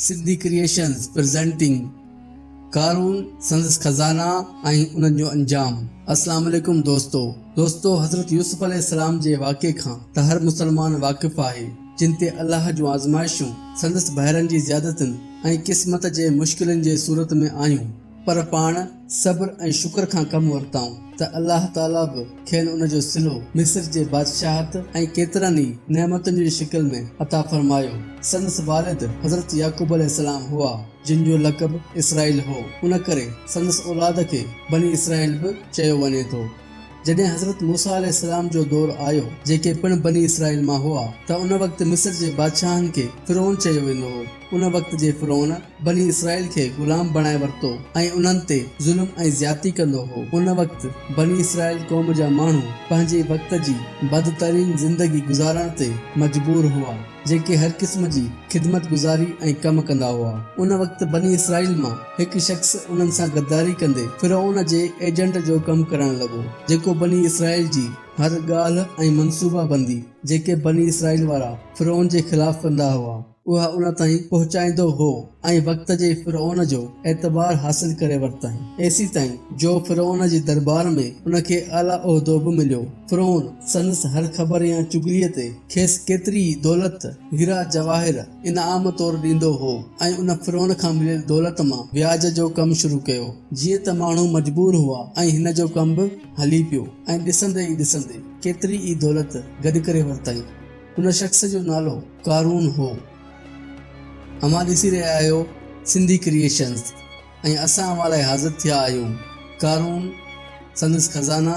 Sindhi creations presenting قارون، سندس خزانا ۽ انهن جو انجام السلام عليڪم دوستو دوستو حضرت يوسف عليه السلام جي واقعي کان ته هر مسلمان واقف آهي جن تي الله جون آزمائشون سندس ڀائرن جي زيادتين ۽ قسمت جي مشڪلن جي صورت ۾ آيون پر پاڻ صبر ۽ شڪر کان ڪم ورتائون ته الله تعاليٰ به کين ان جو صلو مصر جي بادشاهت ۽ ڪيترن ئي نعمتن جي شڪل ۾ عطا فرمايو. سندس والد حضرت يعقوب عليه السلام هئا، جن جو لقب اسرائيل هو، ان ڪري سندس اولاد کي بني اسرائيل به چيو وڃي ٿو. جڏهن حضرت موسيٰ عليه السلام جو دور آيو، جيڪي پڻ بني اسرائيل مان هئا، ته ان وقت مصر جي بادشاهن کي فرعون چيو ويندو هو. ان وقت جي فرعون بني اسرائيل کي غلام بڻائي ورتو ۽ انهن تي ظلم ۽ زيادتي ڪندو هو. ان وقت بني اسرائيل قوم جا ماڻهو پنهنجي وقت جي بدترين زندگي گذارڻ تي مجبور هئا، جيڪي هر قسم جي خدمت گذاري ۽ ڪم ڪندا هئا. ان وقت بني اسرائيل مان هڪ شخص انهن سان غداري ڪندي فرعون جي ايجنٽ جو ڪم ڪرڻ لڳو، جيڪو بني اسرائيل جي هر ڳالهه ۽ منصوبه بندي، جيڪي بني اسرائيل وارا فرعون جي خلاف ڪندا هئا، اها ان تائين پهچائيندو هو ۽ وقت جي فرعون جو اعتبار حاصل ڪري ورتائين، ايسيتائين جو فرعون جي دربار ۾ ان کي اعليٰ عهدو به مليو. فرعون سندس هر خبر يا چغليء تي کيس ڪيتري ئي دولت، هيرا جواهر، انعام طور ڏيندو هو ۽ ان فرعون کان مليل دولت مان وياج جو ڪم شروع ڪيو. جيئن ته ماڻهو مجبور هئا ۽ هن جو ڪم به هلي پيو ۽ ڏسندي ئي ڏسندي ڪيتري ئي دولت گڏ ڪري ورتائين. ان شخص جو نالو قارون هو. اوهان ڏسي رهيا آهيو سنڌي ڪريئيشنز ۽ اسان اوهان لاء حاضر ٿيا آهيون قارون، سندس خزانا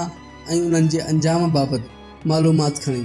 ۽ انهن جي انجام بابت معلومات کڻي.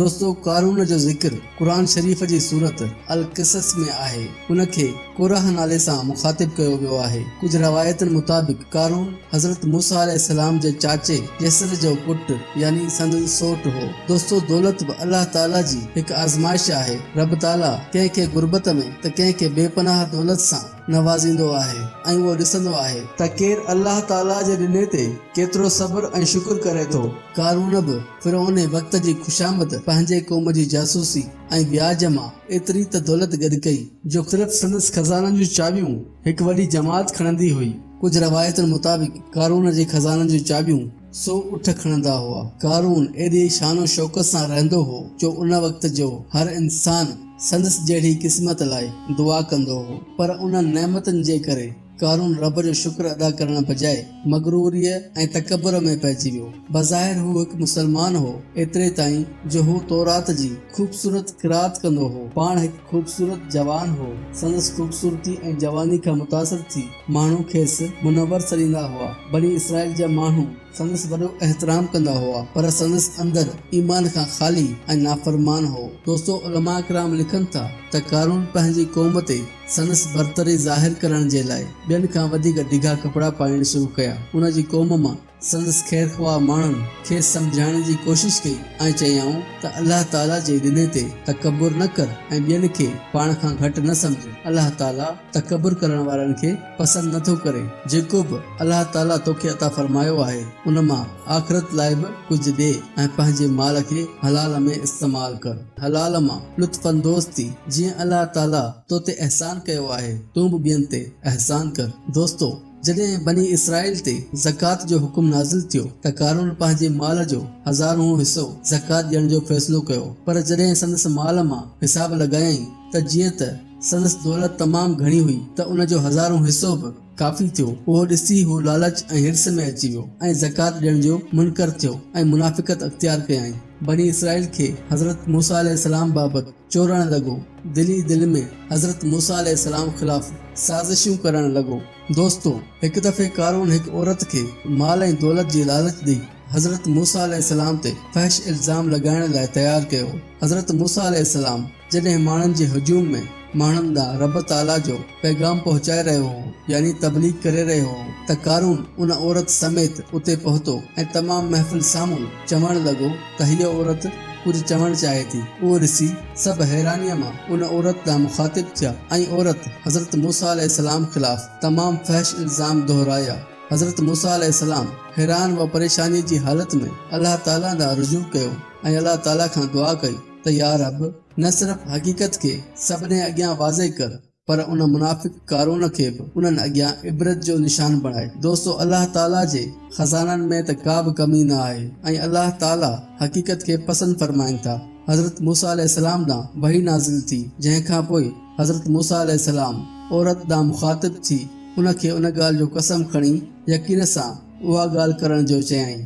دوستو قارون جو ذڪر قرآن شريف جي سورت القصص ۾ آهي. ان کي قورح نالي سان مخاطب ڪيو ويو آهي. ڪجهه روايتن مطابق قارون حضرت موسيٰ عليه السلام جي چاچي يسر جو پٽ يعني سندن سوٽ هو. دوستو دولت به الله تعاليٰ جي هڪ آزمائش آهي. رب تعاليٰ ڪنهن کي غربت ۾ ته ڪنهن کي بي پناهه دولت سان نوازيندو آهي ۽ اهو ڏسندو آهي ته ڪير الله تعاليٰ جي ڏني تي ڪيترو صبر ۽ شڪر ڪري ٿو. قارون به فرعوني وقت جي خوشامد، پنهنجي قوم جي جاسوسي ۽ وياج مان ايتري ته دولت گڏ ڪئي جو صرف سندس خزانن جون چاٻيون هڪ وڏي جماعت کڻندي هئي. ڪجهه روايتن مطابق قارون جي خزانن جون چاٻيون سو اٺ کڻندا هئا. قارون ايڏي شان و شوڪت سان رهندو هو جو ان وقت جو هر انسان سندس جهڙي قسمت لاء دعا ڪندو هو. پر انهن نعمتن جي ڪري قارون رب جو شڪر ادا ڪرڻ بجاء مغروريء ۽ تڪبر ۾ پئجي ويو. بظاهر هو هڪ مسلمان هو، ايتري تائين جو هو تورات جي خوبصورت قرائت ڪندو هو. پاڻ هڪ خوبصورت جوان هو. سندس خوبصورتي ۽ جواني کان متاثر ٿي ماڻهو کيس منور سڏيندا هئا. بني اسرائيل جا ماڻهو سندس وڏو احترام ڪندا هئا، پر سندس اندر ايمان کان خالي ۽ نافرمان هو. دوستو علماء ڪرام لکن ٿا ته قارون پنهنجي قوم تي سندس برتري ظاهر ڪرڻ جي لاء ٻين کان وڌيڪ ڊگها ڪپڙا پائڻ شروع ڪيا. ان جي قوم مان سندس خيرخواهه ماڻهن کيس سمجهائڻ جي ڪوشش ڪئي ۽ چيائون ته الله تعاليٰ جي ڏني تي تڪبر نه ڪر ۽ ٻين کي پاڻ کان گهٽ نه سمجهه. الله تعاليٰ تڪبر ڪرڻ وارن کي پسند نه ٿو ڪري. جيڪو به الله تعاليٰ توکي عطا فرمايو آهي ان مان آخرت لاء به ڪجهه ڏي ۽ پنهنجي مال کي حلال ۾ استعمال ڪر. حلال مان لطف اندوز ٿي، جيئن الله تعاليٰ تو تي احسان ڪيو آهي، تون به ٻين تي احسان ڪر. دوستو! جڏهن بني اسرائيل تي زڪوات جو حڪم نازل ٿيو ته قارون پنهنجي مال جو هزارهون حصو زڪوات ڏيڻ جو فيصلو ڪيو، پر جڏهن سندس مال مان حساب لڳايائين ته جيئن ته سندس دولت تمام گهڻي هئي ته ان جو هزارهون حصو به ڪافي ٿيو، اهو ڏسي هو لالچ ۽ حرص ۾ اچي ويو ۽ زڪوات ڏيڻ جو منڪر ٿيو ۽ منافقت اختيار ڪيائين. بني اسرائيل کي حضرت موسيٰ عليه السلام بابت چورڻ لڳو، دل ئي دل ۾ حضرت موسيٰ عليه السلام خلاف سازشون ڪرڻ لڳو. دوستو! هڪ دفعي قارون هڪ عورت کي مال ۽ دولت جي لالچ ڏئي حضرت موسيٰ عليه السلام تي فحش الزام لڳائڻ لاء تيار ڪيو. حضرت موسيٰ عليه السلام جڏهن ماڻهن جي هجوم ۾ ماڻهن ڏانهن رب تعاليٰ جو پيغام پهچائي رهيو هو يعني تبليغ ڪري رهيو هو ته قارون ان عورت سميت اتي پهتو ۽ تمام محفل سامهون چوڻ لڳو ته هيء عورت ڪجهه چوڻ چاهي ٿي. اهو ڏسي سڀ حيرانيء مان ان عورت ڏانهن مخاطب ٿيا ۽ عورت حضرت موسيٰ عليه السلام خلاف تمام فحش الزام دهرايا. حضرت موسيٰ عليه السلام حيران و پريشانيء جي حالت ۾ الله تعاليٰ ڏانهن رجوع ڪيو ۽ الله تعاليٰ کان دعا ڪئي ته يا رب! نه صرف حقيقت کي سڀني اڳيان واضح ڪر. پر ان منافق قارون کي به انهن اڳيان عبرت جو نشان بڻائي. دوستو الله تعالي جي خزانن ۾ ته ڪا به ڪمي نه آهي ۽ الله تعالي حقيقت کي پسند فرمائن ٿا. حضرت موسيٰ عليه السلام ڏانهن وحي نازل ٿي جنهن کان پوء حضرت موسيٰ عليه السلام عورت ڏانهن مخاطب ٿي ان کي ان ڳالهه جو قسم کڻي يقين سان اها ڳالهه ڪرڻ جو چيائين.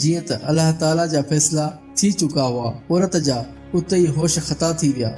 جيئن ته الله تعالي جا فيصلا ٿي چڪا هئا عورت جا اتي ئي هوش خطا ٿي ويا.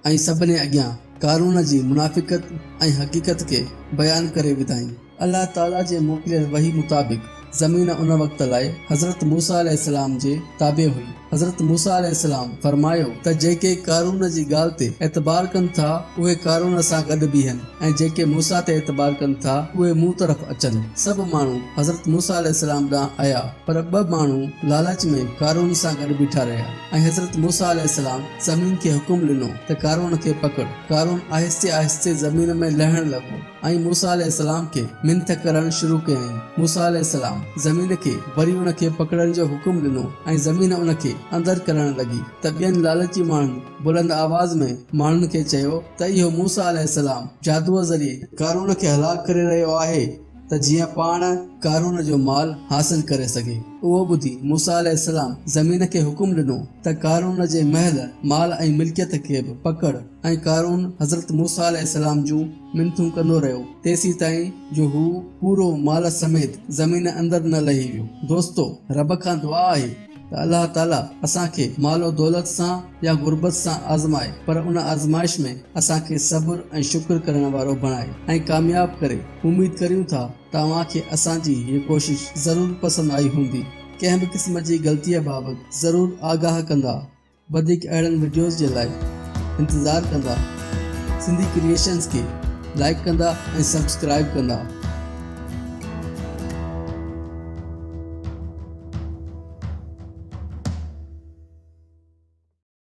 ۽ سڀني اڳيان قارون جي منافقت ۽ حقيقت کي بيان ڪري وڌائين. الله تعاليٰ جي موڪليل وحي مطابق زمين ان وقت لاء حضرت موسيٰ عليه السلام جي تابع هئي. حضرت موسيٰ عليه السلام فرمايو ته جيڪي قارون جي ڳالهه تي اعتبار ڪن ٿا اهي قارون سان گڏ بيهن ۽ جيڪي موسيٰ تي اعتبار ڪن ٿا اهي مون طرف اچن. سڀ ماڻهو حضرت موسيٰ عليه السلام ڏانهن آيا پر ٻه ماڻهو لالچ ۾ قارون سان گڏ بيٺا رهيا ۽ حضرت موسيٰ عليه السلام زمين کي حڪم ڏنو ته قارون کي پڪڙ. قارون آهستي آهستي زمين ۾ لهڻ لڳو ۽ موسيٰ عليه السلام کي منٿ ڪرڻ شروع ڪيائين. موسيٰ عليه السلام زمين کي وري ان کي پڪڙڻ جو حڪم ڏنو ۽ زمين ان کي اندر ڪرڻ لڳي ته ٻين لالچي ماڻهن بلند آواز ۾ ماڻهن کي چيو ته اهو موسيٰ عليه السلام جادوء ذريعي قارون کي هلاڪ ڪري رهيو آهي. ته جيئن پاڻ قارون جو مال حاصل ڪري سگهي. اهو ٻڌي موسيٰ عليه السلام زمين کي حڪم ڏنو ته قارون جي محل، مال ۽ ملڪيت کي به پڪڙ ۽ قارون حضرت موسيٰ عليه السلام جون منٿون ڪندو رهيو تيسيتائين جو هو پورو مال سميت زمين اندر نه لهي ويو. دوستو! رب کان دعا آهي ته الله تعاليٰ اسان کي مال و دولت سان يا غربت سان آزمائي پر ان آزمائش ۾ اسان کي صبر ۽ شڪر ڪرڻ وارو بڻائي ۽ ڪامياب ڪري. اميد ڪريون ٿا ته اوهان کي اسان جي هيء ڪوشش ضرور پسند آئي هوندي. ڪنهن به قسم جي غلطيء بابت ضرور آگاهه ڪندا. وڌيڪ اهڙن وڊيوز جي لاء انتظار ڪندا. سنڌي ڪريئيشنز کي لائيڪ ڪندا ۽ سبسڪرائيب ڪندا.